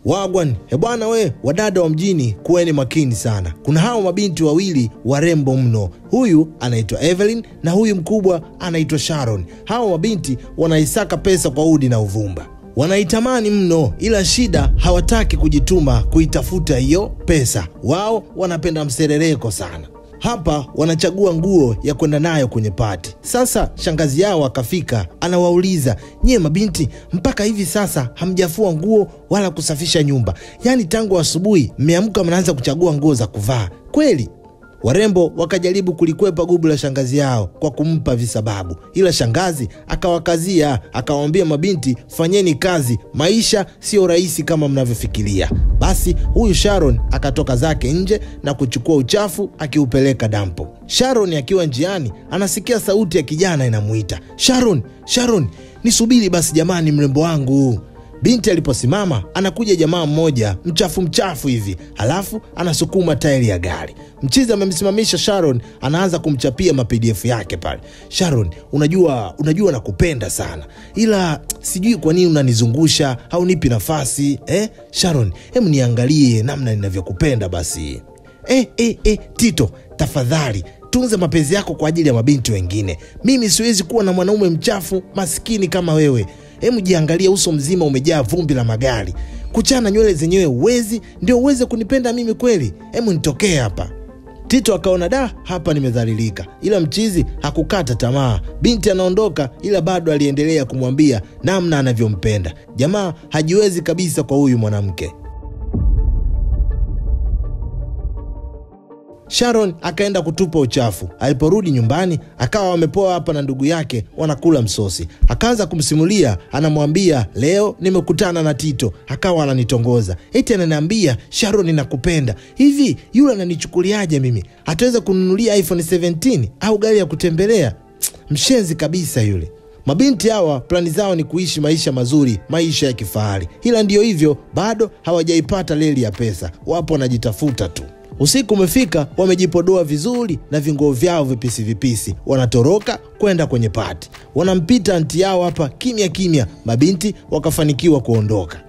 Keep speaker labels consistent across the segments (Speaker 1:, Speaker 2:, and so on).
Speaker 1: Wagwan, hebwana we, wadada wa mjini kuweni makini sana. Kuna hao mabinti wawili warembo mno. Huyu anaitwa Evelyn na huyu mkubwa anaitwa Sharon. Hao mabinti wanaisaka pesa kwa udi na uvumba. Wanaitamani mno, ila shida hawataki kujituma kuitafuta hiyo pesa. Wao wanapenda mserereko sana. Hapa wanachagua nguo ya kwenda nayo kwenye party. Sasa shangazi yao akafika, anawauliza, "Nyie mabinti, mpaka hivi sasa hamjafua nguo wala kusafisha nyumba. Yaani tangu asubuhi mmeamka mnaanza kuchagua nguo za kuvaa. Kweli?" Warembo wakajaribu kulikwepa gubu la shangazi yao kwa kumpa visababu. Ila shangazi akawakazia, akawaambia mabinti, fanyeni kazi, maisha sio rahisi kama mnavyofikiria. Basi huyu Sharon akatoka zake nje na kuchukua uchafu akiupeleka dampo. Sharon akiwa njiani anasikia sauti ya kijana inamuita, "Sharon, Sharon, nisubiri basi jamani mrembo wangu." Binti aliposimama anakuja jamaa mmoja mchafu mchafu hivi, halafu anasukuma tairi ya gari. Mchizi amemsimamisha Sharon, anaanza kumchapia ma PDF yake pale. "Sharon, unajua nakupenda sana, ila sijui kwa nini unanizungusha, haunipi nafasi. Sharon, hebu niangalie namna ninavyokupenda basi. Tito, tafadhali tunza mapenzi yako kwa ajili ya mabinti wengine. Mimi siwezi kuwa na mwanaume mchafu maskini kama wewe. Hebu jiangalie, uso mzima umejaa vumbi la magari. Kuchana nywele zenyewe uwezi, ndio uweze kunipenda mimi kweli? Hebu nitokee hapa." Tito akaona da, hapa nimedhalilika. Ila mchizi hakukata tamaa. Binti anaondoka, ila bado aliendelea kumwambia namna anavyompenda. Jamaa hajiwezi kabisa kwa huyu mwanamke. Sharon akaenda kutupa uchafu. Aliporudi nyumbani akawa wamepoa hapa na ndugu yake wanakula msosi. Akaanza kumsimulia, anamwambia, "Leo nimekutana na Tito, akawa ananitongoza. Eti ananiambia, Sharon ninakupenda. Hivi yule ananichukuliaje mimi? Ataweza kununulia iPhone 17 au gari ya kutembelea? Mshenzi kabisa yule." Mabinti hawa plani zao ni kuishi maisha mazuri, maisha ya kifahari. Ila ndio hivyo, bado hawajaipata leli ya pesa. Wapo wanajitafuta tu. Usiku umefika, wamejipodoa vizuri na vinguo vyao vipisi vipisi. Wanatoroka kwenda kwenye party. Wanampita anti yao hapa kimya kimya. Mabinti wakafanikiwa kuondoka.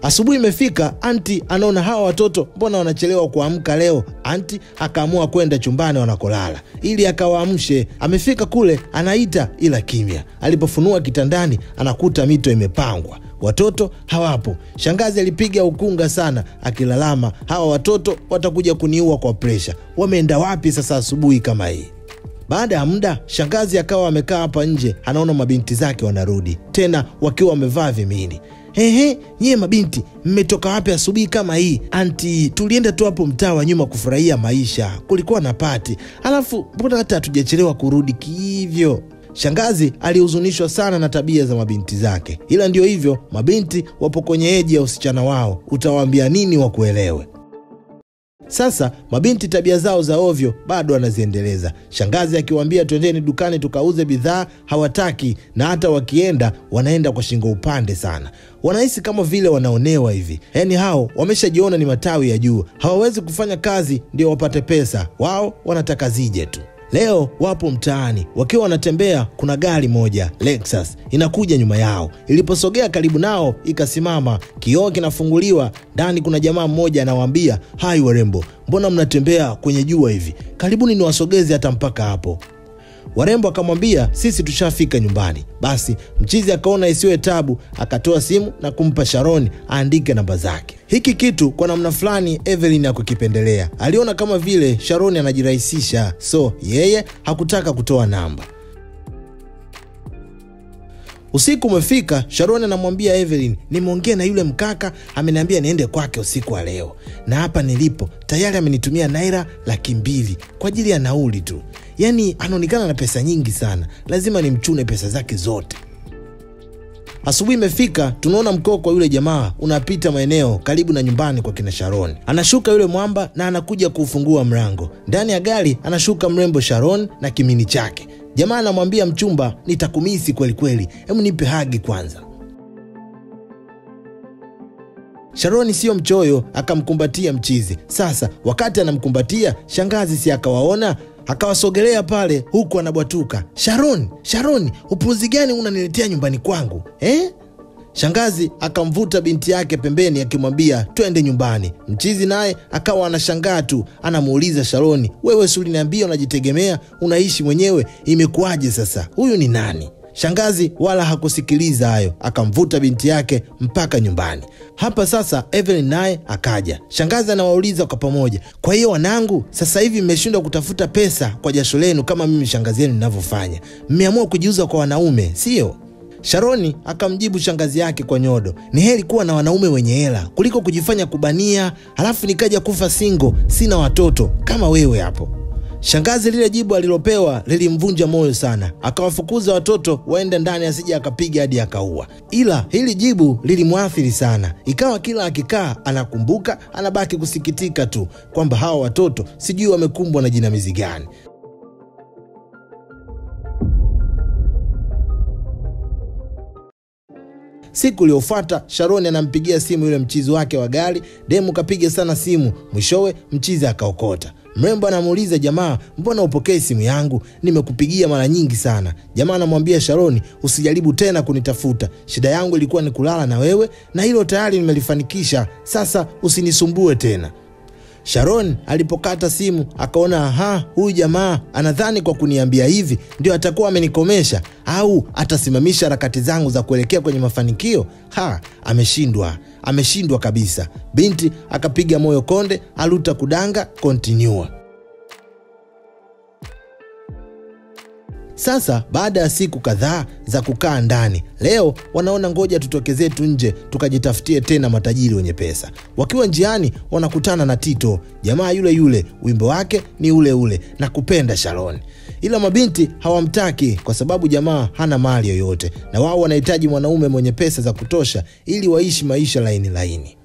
Speaker 1: Asubuhi imefika, anti anaona hawa watoto mbona wanachelewa kuamka leo. Anti akaamua kwenda chumbani wanakolala ili akawaamshe. Amefika kule anaita, ila kimya. Alipofunua kitandani anakuta mito imepangwa. Watoto hawapo. Shangazi alipiga ukunga sana akilalama, hawa watoto watakuja kuniua kwa pressure. Wameenda wapi sasa asubuhi kama hii? Baada ya muda shangazi akawa amekaa hapa nje, anaona mabinti zake wanarudi tena wakiwa wamevaa vimini. "Ehe, nyie mabinti, mmetoka wapi asubuhi kama hii?" "Anti, tulienda tu hapo mtaa wa nyuma kufurahia maisha. Kulikuwa na party. Alafu mbona hata hatujachelewa kurudi kivyo?" Shangazi alihuzunishwa sana na tabia za mabinti zake. Ila ndio hivyo, mabinti wapo kwenye eji ya usichana wao. Utawaambia nini wakuelewe? Sasa mabinti tabia zao za ovyo bado wanaziendeleza. Shangazi akiwaambia twendeni dukani tukauze bidhaa, hawataki, na hata wakienda wanaenda kwa shingo upande sana. Wanahisi kama vile wanaonewa hivi. Yaani hao wameshajiona ni matawi ya juu. Hawawezi kufanya kazi ndio wapate pesa. Wao wanataka zije tu. Leo wapo mtaani wakiwa wanatembea, kuna gari moja Lexus inakuja nyuma yao. Iliposogea karibu nao ikasimama, kioo kinafunguliwa, ndani kuna jamaa mmoja anawaambia, "Hai warembo, mbona mnatembea kwenye jua hivi? Karibuni niwasogeze hata mpaka hapo." Warembo akamwambia, "Sisi tushafika nyumbani." Basi mchizi akaona isiwe tabu, akatoa simu na kumpa Sharon aandike namba zake. Hiki kitu kwa namna fulani Evelyn hakukipendelea. Aliona kama vile Sharon anajirahisisha, so yeye hakutaka kutoa namba. Usiku umefika, Sharon anamwambia Evelyn, "Nimeongea na yule mkaka, ameniambia niende kwake usiku wa leo. Na hapa nilipo tayari amenitumia naira 200,000 kwa ajili ya nauli tu. Yaani anaonekana na pesa nyingi sana, lazima nimchune pesa zake zote." Asubuhi imefika, tunaona mkoko yule jamaa unapita maeneo karibu na nyumbani kwa kina Sharon. Anashuka yule mwamba na anakuja kufungua mlango. Ndani ya gari anashuka mrembo Sharon na kimini chake. Jamaa anamwambia mchumba, "Nitakumisi kweli kweli, hebu nipe hagi kwanza." Sharon sio mchoyo, akamkumbatia mchizi. Sasa wakati anamkumbatia, shangazi si akawaona, akawasogelea pale huku anabwatuka. "Sharon, Sharon, upuzi gani unaniletea nyumbani kwangu? Eh?" Shangazi akamvuta binti yake pembeni akimwambia twende nyumbani. Mchizi naye akawa anashangaa tu, anamuuliza Sharoni, wewe si uliniambia unajitegemea, unaishi mwenyewe, imekuwaje sasa? Huyu ni nani? Shangazi wala hakusikiliza hayo, akamvuta binti yake mpaka nyumbani. Hapa sasa Evelyn naye akaja. Shangazi anawauliza kwa pamoja, kwa hiyo wanangu, sasa hivi mmeshindwa kutafuta pesa kwa jasho lenu kama mimi shangazi yenu ninavyofanya? Mmeamua kujiuza kwa wanaume, sio? Sharoni akamjibu shangazi yake kwa nyodo, ni heri kuwa na wanaume wenye hela kuliko kujifanya kubania halafu nikaja kufa single, sina watoto kama wewe hapo. Shangazi lile jibu alilopewa lilimvunja moyo sana, akawafukuza watoto waende ndani asije akapiga hadi akaua. Ila hili jibu lilimwathiri sana, ikawa kila akikaa anakumbuka, anabaki kusikitika tu kwamba hawa watoto sijui wamekumbwa na jinamizi gani. Siku iliyofuata Sharoni anampigia simu yule mchizi wake wa gari. Demu kapiga sana simu, mwishowe mchizi akaokota. Mrembo anamuuliza jamaa, mbona upokee simu yangu? Nimekupigia mara nyingi sana. Jamaa anamwambia Sharoni, usijaribu tena kunitafuta. Shida yangu ilikuwa ni kulala na wewe na hilo tayari nimelifanikisha. Sasa usinisumbue tena. Sharon alipokata simu akaona, aha, huyu jamaa anadhani kwa kuniambia hivi ndio atakuwa amenikomesha au atasimamisha harakati zangu za kuelekea kwenye mafanikio. Ha, ameshindwa. Ameshindwa kabisa. Binti akapiga moyo konde, aluta kudanga, continue. Sasa baada ya siku kadhaa za kukaa ndani, leo wanaona ngoja tutoke zetu nje tukajitafutie tena matajiri wenye pesa. Wakiwa njiani wanakutana na Tito, jamaa yule yule, wimbo wake ni ule ule, na kupenda Sharon. Ila mabinti hawamtaki kwa sababu jamaa hana mali yoyote, na wao wanahitaji mwanaume mwenye pesa za kutosha ili waishi maisha laini laini.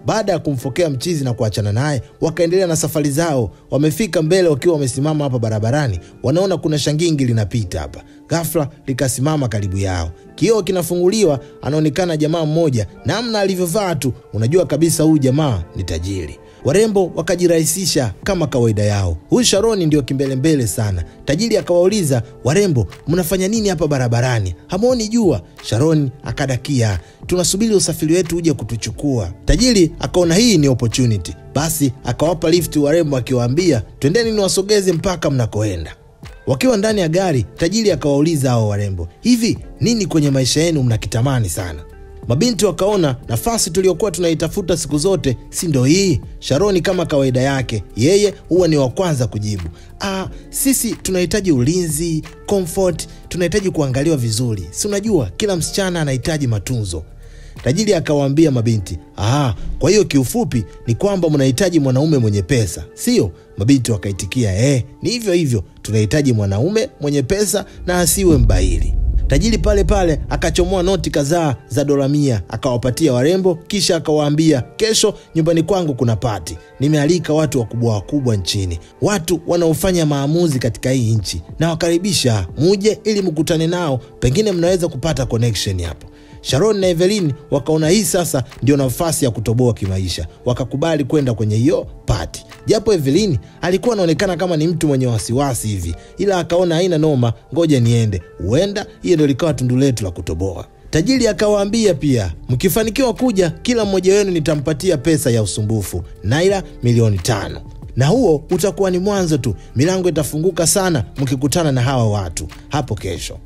Speaker 1: Baada ya kumfokea mchizi na kuachana naye, wakaendelea na safari zao. Wamefika mbele wakiwa wamesimama hapa barabarani, wanaona kuna shangingi linapita hapa. Ghafla likasimama karibu yao. Kioo kinafunguliwa, anaonekana jamaa mmoja, namna alivyovaa tu unajua kabisa huyu jamaa ni tajiri. Warembo wakajirahisisha kama kawaida yao. Huyu Sharoni ndio kimbelembele sana. Tajiri akawauliza, warembo, mnafanya nini hapa barabarani? Hamuoni jua? Sharoni akadakia, tunasubiri usafiri wetu uje kutuchukua. Tajiri akaona hii ni opportunity. Basi akawapa lift warembo akiwaambia, twendeni niwasogeze mpaka mnakoenda. Wakiwa ndani ya gari, tajiri akawauliza hao warembo, hivi nini kwenye maisha yenu mnakitamani sana? Mabinti wakaona nafasi tuliyokuwa tunaitafuta siku zote si ndio hii? Sharoni kama kawaida yake, yeye huwa ni wa kwanza kujibu. Sisi tunahitaji ulinzi, comfort, tunahitaji kuangaliwa vizuri. Si unajua kila msichana anahitaji matunzo. Tajiri akawaambia mabinti, kwa hiyo kiufupi ni kwamba mnahitaji mwanaume mwenye pesa, sio? Mabinti wakaitikia, ni hivyo hivyo, tunahitaji mwanaume mwenye pesa na asiwe mbaili. Tajiri pale pale akachomoa noti kadhaa za $100 akawapatia warembo, kisha akawaambia, kesho nyumbani kwangu kuna party. Nimealika watu wakubwa wakubwa nchini, watu wanaofanya maamuzi katika hii nchi, na wakaribisha muje ili mkutane nao, pengine mnaweza kupata connection hapo. Sharon na Evelyn wakaona hii sasa ndio nafasi ya kutoboa kimaisha, wakakubali kwenda kwenye hiyo party. Japo Evelyn alikuwa anaonekana kama ni mtu mwenye wasiwasi hivi, ila akaona haina noma, ngoja niende, huenda hiyo ndio likawa tundu letu la kutoboa. Tajiri akawaambia pia, mkifanikiwa kuja kila mmoja wenu nitampatia pesa ya usumbufu, naira 5,000,000. Na huo utakuwa ni mwanzo tu, milango itafunguka sana mkikutana na hawa watu hapo kesho.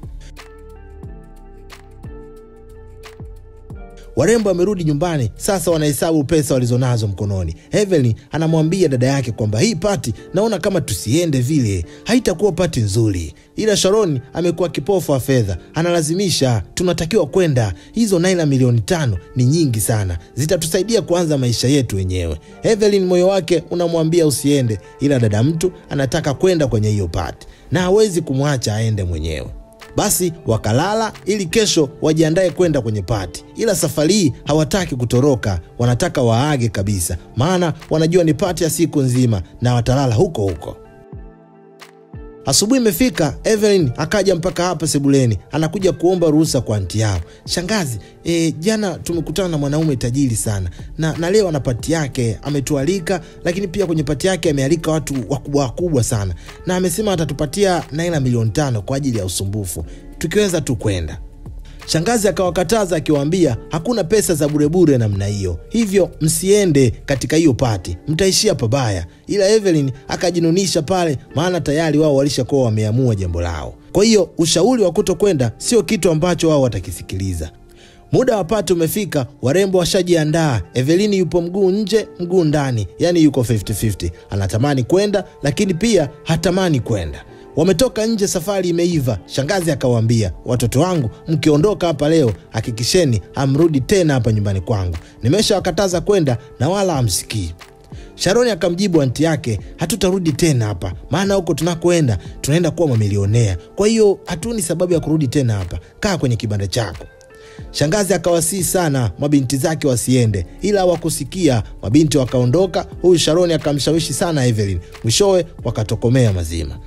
Speaker 1: Warembo wamerudi nyumbani, sasa wanahesabu pesa walizonazo mkononi. Evelyn anamwambia dada yake kwamba hii party naona kama tusiende vile, haitakuwa party nzuri. Ila Sharon amekuwa kipofu wa fedha, analazimisha tunatakiwa kwenda. Hizo naira 5,000,000 ni nyingi sana, zitatusaidia kuanza maisha yetu wenyewe. Evelyn moyo wake unamwambia usiende, ila dada mtu anataka kwenda kwenye hiyo party na hawezi kumwacha aende mwenyewe. Basi wakalala ili kesho wajiandae kwenda kwenye party. Ila safari hii hawataki kutoroka, wanataka waage kabisa, maana wanajua ni party ya siku nzima na watalala huko huko. Asubuhi imefika, Evelyn akaja mpaka hapa sebuleni, anakuja kuomba ruhusa kwa anti yao. Shangazi, jana tumekutana na mwanaume tajiri sana na leo ana party yake, ametualika, lakini pia kwenye party yake amealika watu wakubwa wakubwa sana, na amesema atatupatia naira 5,000,000 kwa ajili ya usumbufu tukiweza tu kwenda. Shangazi akawakataza akiwaambia hakuna pesa za burebure namna hiyo, hivyo msiende katika hiyo pati, mtaishia pabaya. Ila Evelyn akajinunisha pale, maana tayari wao walishakuwa wameamua jambo lao. Kwa hiyo ushauri wa kutokwenda sio kitu ambacho wao watakisikiliza. Muda wa pati umefika, warembo washajiandaa. Evelyn yupo mguu nje, mguu ndani, yani yuko 50-50. Anatamani kwenda lakini pia hatamani kwenda. Wametoka nje, safari imeiva. Shangazi akawaambia, watoto wangu, mkiondoka hapa leo hakikisheni hamrudi tena hapa nyumbani kwangu. Nimeshawakataza kwenda na wala hamsikii. Sharoni akamjibu anti yake, hatutarudi tena hapa, maana huko tunakoenda tunaenda kuwa mamilionea. Kwa hiyo hatuni sababu ya kurudi tena hapa. Kaa kwenye kibanda chako. Shangazi akawasihi sana mabinti zake wasiende, ila hawakusikia. Mabinti wakaondoka. Huyu Sharoni akamshawishi sana Evelyn. Mwishowe wakatokomea mazima.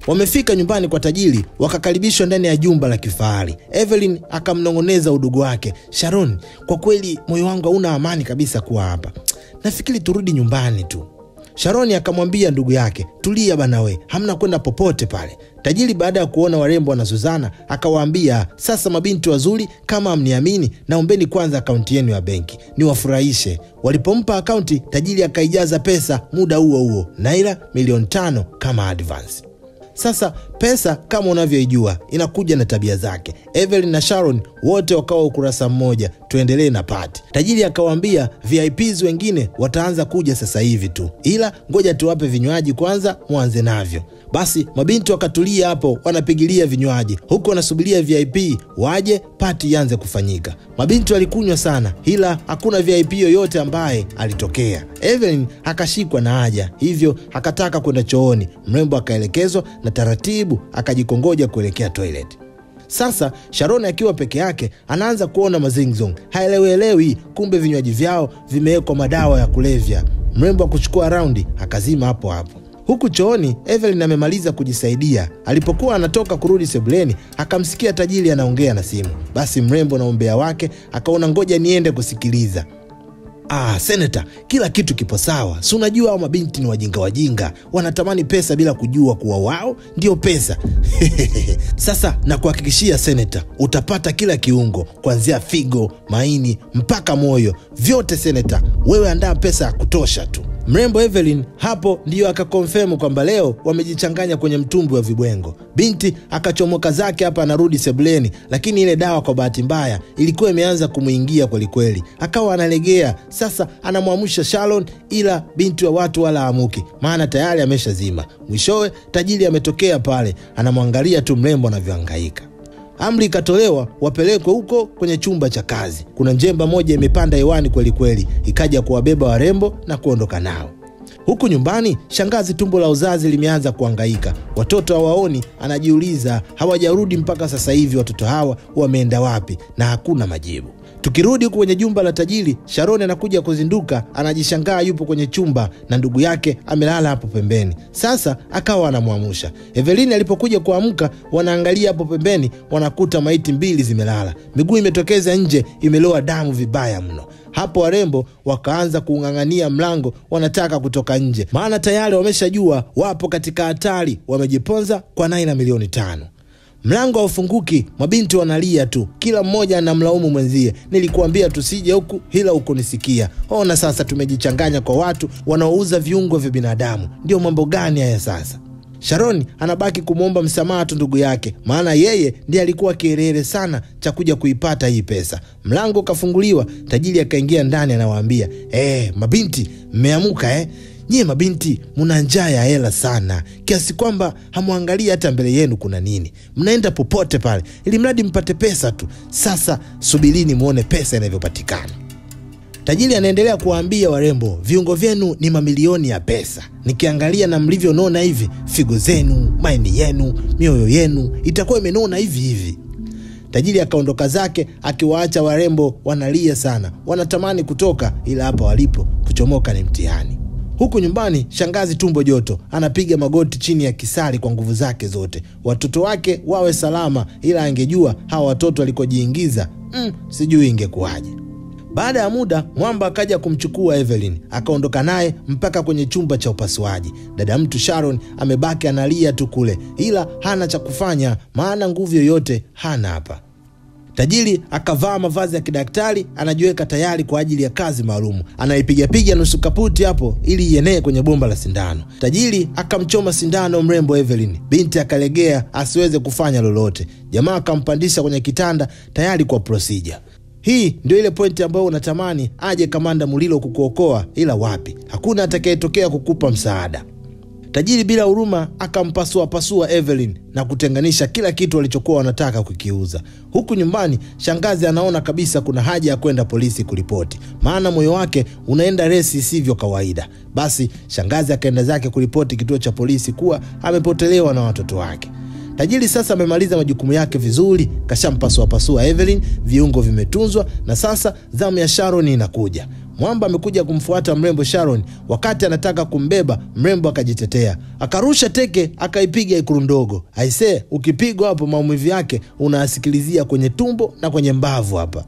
Speaker 1: Wamefika nyumbani kwa tajiri, wakakaribishwa ndani ya jumba la kifahari. Evelyn akamnongoneza udugu wake, Sharon, kwa kweli moyo wangu hauna amani kabisa kuwa hapa. Nafikiri turudi nyumbani tu. Sharoni akamwambia ndugu yake, tulia bana we, hamna kwenda popote pale. Tajiri baada ya kuona warembo wanazozana akawaambia, sasa mabinti wazuri, kama hamniamini naombeni kwanza akaunti yenu ya benki niwafurahishe. Walipompa akaunti, tajiri akaijaza pesa muda huo huo, naira 5,000,000 kama advance. Sasa pesa kama unavyoijua inakuja na tabia zake. Evelyn na Sharon wote wakawa ukurasa mmoja, tuendelee na party. Tajiri akawaambia VIPs wengine wataanza kuja sasa hivi tu, ila ngoja tuwape vinywaji kwanza muanze navyo. Basi mabinti wakatulia hapo wanapigilia vinywaji huku wanasubiria VIP waje party ianze kufanyika. Mabinti walikunywa sana, ila hakuna VIP yoyote ambaye alitokea. Evelyn akashikwa na haja, hivyo akataka kwenda chooni. Mrembo akaelekezwa na taratibu akajikongoja kuelekea toilet. Sasa Sharon akiwa peke yake anaanza kuona mazingzong, haelewelewi, kumbe vinywaji vyao vimewekwa madawa ya kulevya. Mrembo akuchukua raundi akazima hapo hapo. Huku chooni Evelyn amemaliza kujisaidia. Alipokuwa anatoka kurudi sebuleni akamsikia tajiri anaongea na simu. Basi mrembo na umbea wake akaona ngoja niende kusikiliza. Ah, senator, kila kitu kipo sawa. Si unajua hao mabinti ni wajinga wajinga, wanatamani pesa bila kujua kuwa wao ndio pesa. Sasa nakuhakikishia senator, utapata kila kiungo, kuanzia figo, maini mpaka moyo, vyote senator. Wewe andaa pesa ya kutosha tu. Mrembo Evelyn hapo ndiyo akakonfirm kwamba leo wamejichanganya kwenye mtumbwi wa vibwengo. Binti akachomoka zake hapa anarudi sebuleni, lakini ile dawa kwa bahati mbaya ilikuwa imeanza kumuingia kweli kweli. Akawa analegea. Sasa anamwamsha Sharon, ila binti wa watu wala amuki, maana tayari ameshazima. Mwishowe tajiri ametokea pale, anamwangalia tu mrembo anavyohangaika. Amri ikatolewa wapelekwe huko kwenye chumba cha kazi. Kuna njemba moja imepanda hewani kweli kweli, ikaja kuwabeba warembo na kuondoka nao. Huku nyumbani shangazi tumbo la uzazi limeanza kuhangaika. Watoto hawaoni, anajiuliza hawajarudi mpaka sasa hivi, watoto hawa wameenda wapi? Na hakuna majibu. Tukirudi huku kwenye jumba la tajiri, Sharon anakuja kuzinduka, anajishangaa yupo kwenye chumba na ndugu yake amelala hapo pembeni. Sasa akawa anamwamsha. Evelyn alipokuja kuamka, wanaangalia hapo pembeni, wanakuta maiti mbili zimelala. Miguu imetokeza nje, imeloa damu vibaya mno. Hapo warembo wakaanza kuungangania mlango, wanataka kutoka nje, maana tayari wameshajua wapo katika hatari, wamejiponza kwa naira 5,000,000. Mlango haufunguki, mabinti wanalia tu, kila mmoja anamlaumu mwenzie. Nilikuambia tusije huku, hila hukunisikia. Ona sasa tumejichanganya kwa watu wanaouza viungo vya binadamu. Ndio mambo gani haya sasa? Sharon anabaki kumuomba msamaha tu ndugu yake, maana yeye ndiye alikuwa kielele sana cha kuja kuipata hii pesa. Mlango kafunguliwa, tajiri akaingia ndani, anawaambia, mabinti mmeamuka eh? Nyie mabinti mna njaa ya hela sana kiasi kwamba hamuangalii hata mbele yenu kuna nini. Mnaenda popote pale ili mradi mpate pesa tu. Sasa subirini muone pesa inavyopatikana. Tajiri anaendelea kuwaambia warembo, viungo vyenu ni mamilioni ya pesa. Nikiangalia na mlivyonona hivi, figo zenu, maini yenu, mioyo yenu itakuwa imenona hivi hivi. Tajiri akaondoka zake akiwaacha warembo wanalia sana. Wanatamani kutoka, ila hapa walipo kuchomoka ni mtihani. Huku nyumbani shangazi tumbo joto, anapiga magoti chini ya kisali kwa nguvu zake zote, watoto wake wawe salama, ila angejua hawa watoto walikojiingiza, sijui ingekuwaje. Baada ya muda mwamba akaja kumchukua Evelyn, akaondoka naye mpaka kwenye chumba cha upasuaji. Dada mtu Sharon amebaki analia tu kule, ila hana cha kufanya, maana nguvu yoyote hana hapa. Tajiri akavaa mavazi ya kidaktari, anajiweka tayari kwa ajili ya kazi maalum. Anaipiga-piga nusu kaputi hapo ili ienee kwenye bomba la sindano. Tajiri akamchoma sindano mrembo Evelyn. Binti akalegea asiweze kufanya lolote. Jamaa akampandisha kwenye kitanda tayari kwa procedure. Hii ndio ile pointi ambayo unatamani aje Kamanda Mulilo kukuokoa, ila wapi? Hakuna atakayetokea kukupa msaada. Tajiri bila huruma akampasua pasua Evelyn na kutenganisha kila kitu walichokuwa wanataka kukiuza. Huku nyumbani shangazi anaona kabisa kuna haja ya kwenda polisi kuripoti, maana moyo wake unaenda resi isivyo kawaida. Basi shangazi akaenda zake kuripoti kituo cha polisi kuwa amepotelewa na watoto wake. Tajiri sasa amemaliza majukumu yake vizuri, kashampasua pasua Evelyn, viungo vimetunzwa na sasa zamu ya Sharon inakuja. Mwamba amekuja kumfuata mrembo Sharon, wakati anataka kumbeba mrembo akajitetea. Akarusha teke akaipiga ikulu ndogo. Aisee, ukipigwa hapo maumivu yake unasikilizia kwenye tumbo na kwenye mbavu hapa.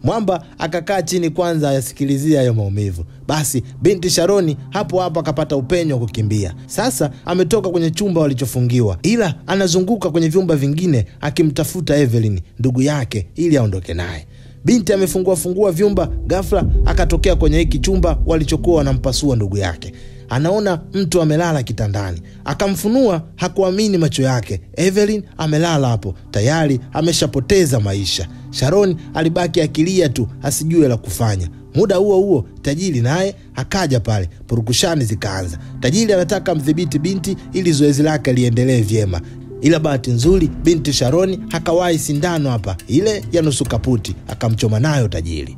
Speaker 1: Mwamba akakaa chini kwanza ayasikilizia hayo maumivu. Basi binti Sharoni hapo hapo akapata upenyo kukimbia. Sasa ametoka kwenye chumba walichofungiwa, ila anazunguka kwenye vyumba vingine akimtafuta Evelyn ndugu yake ili aondoke naye. Binti amefungua fungua vyumba, ghafla akatokea kwenye hiki chumba walichokuwa wanampasua ndugu yake. Anaona mtu amelala kitandani. Akamfunua, hakuamini macho yake. Evelyn amelala hapo, tayari ameshapoteza maisha. Sharon alibaki akilia tu, asijue la kufanya. Muda huo huo tajiri naye akaja pale, purukushani zikaanza. Tajiri anataka mdhibiti binti ili zoezi lake liendelee vyema. Ila bahati nzuri binti Sharoni hakawahi sindano hapa, ile ya nusu kaputi, akamchoma nayo tajiri.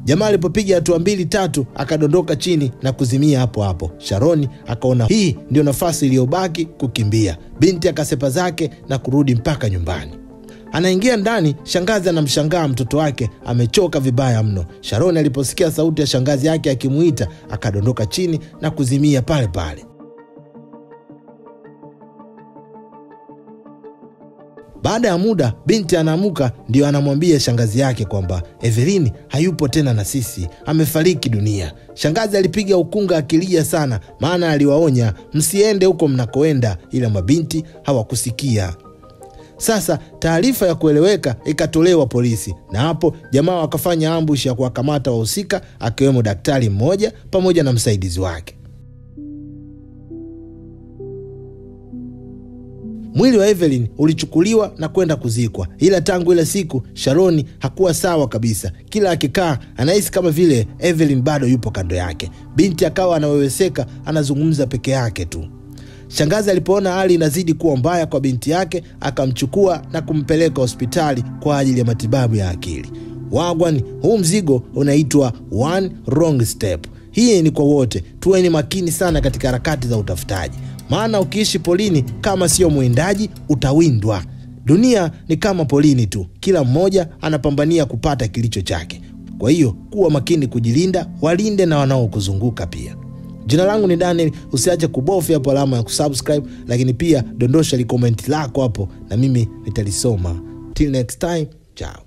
Speaker 1: Jamaa alipopiga hatua 2-3 akadondoka chini na kuzimia hapo hapo. Sharoni akaona hii ndio nafasi iliyobaki kukimbia. Binti akasepa zake na kurudi mpaka nyumbani. Anaingia ndani, shangazi anamshangaa mtoto wake amechoka vibaya mno. Sharoni aliposikia sauti ya shangazi yake akimuita akadondoka chini na kuzimia pale pale. Baada ya muda binti anaamuka, ndio anamwambia shangazi yake kwamba Evelyn hayupo tena na sisi, amefariki dunia. Shangazi alipiga ukunga akilia sana, maana aliwaonya msiende huko mnakoenda, ila mabinti hawakusikia. Sasa taarifa ya kueleweka ikatolewa polisi, na hapo jamaa wakafanya ambush ya kuwakamata wahusika, akiwemo daktari mmoja pamoja na msaidizi wake. Mwili wa Evelyn ulichukuliwa na kwenda kuzikwa. Ila tangu ile siku Sharoni hakuwa sawa kabisa. Kila akikaa anahisi kama vile Evelyn bado yupo kando yake. Binti akawa anaweweseka, anazungumza peke yake tu. Shangazi alipoona hali inazidi kuwa mbaya kwa binti yake, akamchukua na kumpeleka hospitali kwa ajili ya matibabu ya akili. Wagwan, huu mzigo unaitwa one wrong step. Hii ni kwa wote, tuweni makini sana katika harakati za utafutaji. Maana ukiishi polini kama sio mwindaji utawindwa. Dunia ni kama polini tu, kila mmoja anapambania kupata kilicho chake. Kwa hiyo kuwa makini kujilinda, walinde na wanaokuzunguka pia. Jina langu ni Daniel, usiache kubofya hapo alama ya kusubscribe, lakini pia dondosha li comment lako hapo na mimi nitalisoma. Till next time, ciao.